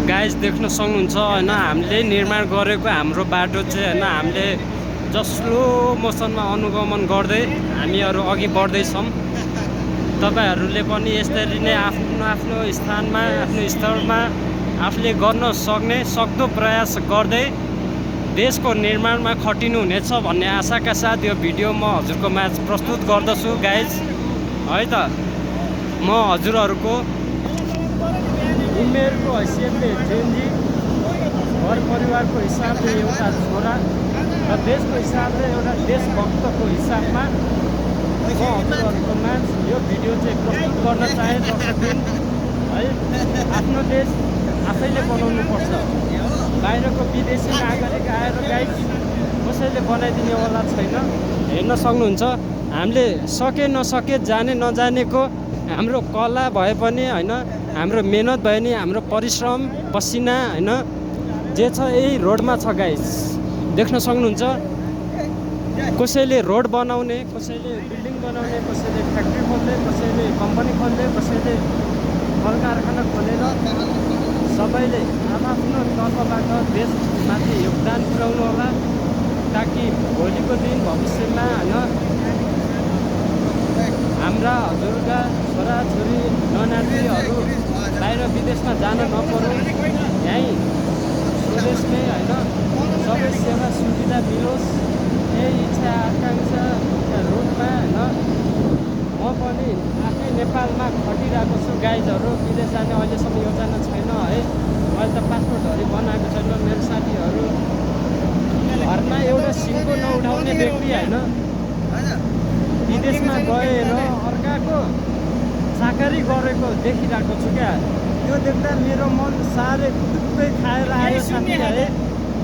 Guys देख्न सक्नुहुन्छ हैन, हामीले निर्माण गरेको हाम्रो बाटो चाहिँ हैन, हामीले जस्ट स्लो मोसनमा अनुगमन गर्दै हामीहरू अघि बढ्दैछौँ। तपाईहरूले पनि यसरी नै आफ्नो आफ्नो स्थानमा आफ्नो स्तरमा आफूले गर्न सक्दो प्रयास गर्दै देशको निर्माणमा खटिनुहुनेछ भन्ने आशाका साथ यो भिडियो म हजुरको माझ प्रस्तुत गर्दछु गाइज है त। म हजुरहरूको उमेरको हैसियतले जेनजी घर परिवारको हिसाबले एउटा छोरा र देशको हिसाबले एउटा देशभक्तको हिसाबमा म हजुरहरूको माझ यो भिडियो चाहिँ प्रस्तुत गर्न चाहे। दिन है आफ्नो देश आफैले बनाउनु पर्छ। बाहिरको विदेशी नागरिक आएर गाइड कसैले बनाइदिनेवाला छैन। हेर्न सक्नुहुन्छ हामीले सके नसके जाने नजानेको हाम्रो कला भए पनि हैन, हाम्रो मेहनत भए नि हाम्रो परिश्रम पसिना हैन जे छ यही रोडमा छ गाइस। देख्न सक्नुहुन्छ कसैले रोड बनाउने, कसैले बिल्डिङ बनाउने, कसैले फ्याक्ट्री खोल्दै, कसैले कम्पनी खोल्दै, कसैले कल कारखाना खोलेर सबैले आफ्नो तर्फबाट देशमाथि योगदान पुर्याउनु होला, ताकि भोलिको दिन भविष्यमा हैन हाम्रा हजुरका छोराछोरी ननातिहरू बाहिर विदेशमा जान नपरोस्, यहीँ स्वदेशमै हैन सबै सेवा सुविधा मिलोस्, यही इच्छा आकाङ्क्षा रूपमा हैन म पनि आफै नेपालमा खटिरहेको छु गाइजहरू। विदेश जाने अहिलेसम्म योजना छैन है, अहिले त पासपोर्टहरू बनाएको छैन। मेरो साथीहरू घरमा एउटा सिङ्गो नउठाउने व्यक्ति हैन विदेशमा गएर अर्काको चाकरी गरेको देखिरहेको छु क्या। त्यो देख्दा मेरो मन साह्रै कुदुक्कै खाएर आयो साथी है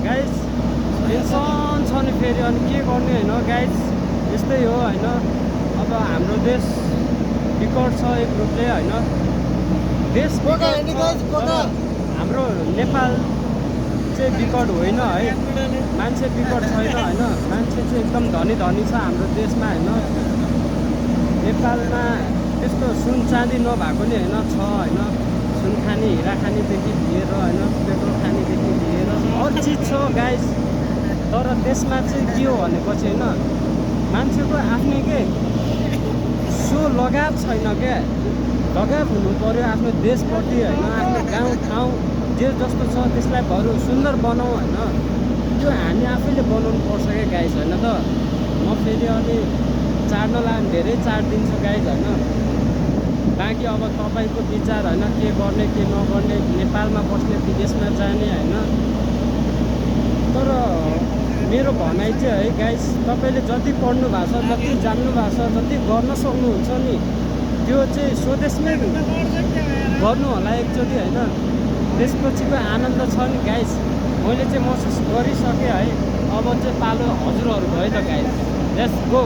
गाइस। टेन्सन छ नि फेरि, अनि के गर्ने होइन गाइस, यस्तै हो होइन। अब हाम्रो देश विकट छ एक रूपले होइन, देश हाम्रो नेपाल चाहिँ विकट होइन है, मान्छे विकट छैन होइन। मान्छे चाहिँ एकदम धनी धनी छ हाम्रो देशमा होइन। नेपालमा त्यस्तो सुन चाँदी नभएको नि होइन छ होइन, सुन खानी हिरा खानीदेखि लिएर होइन पेट्रोल खानीदेखि लिएर हर चिज छ गाइस। तर देशमा चाहिँ के हो भनेपछि होइन, मान्छेको आफ्नै के सो लगाव छैन क्या। लगाव हुनु पऱ्यो आफ्नो देशप्रति होइन, आफ्नो गाउँ ठाउँ जे जस्तो छ त्यसलाई बरु सुन्दर बनाऊ होइन। त्यो हामी आफैले बनाउनु पर्छ क्या गाइस होइन त। म फेरि अलि चाड्न लाग्यो धेरै चाडिदिन्छु गाइस होइन। बाँकी अब तपाईँको विचार होइन, के गर्ने के नगर्ने, नेपालमा बस्ने विदेशमा जाने होइन। तर मेरो भनाइ चाहिँ है गाइस, तपाईँले जति पढ्नु भएको छ, जति जान्नु भएको छ, जति गर्न सक्नुहुन्छ नि त्यो चाहिँ स्वदेशमै गर्नु होला एकचोटि होइन। त्यसपछिको आनन्द छ नि गाइस, मैले चाहिँ महसुस गरिसकेँ है। अब चाहिँ पालो हजुरहरू भयो त गाइस, लेट्स गो।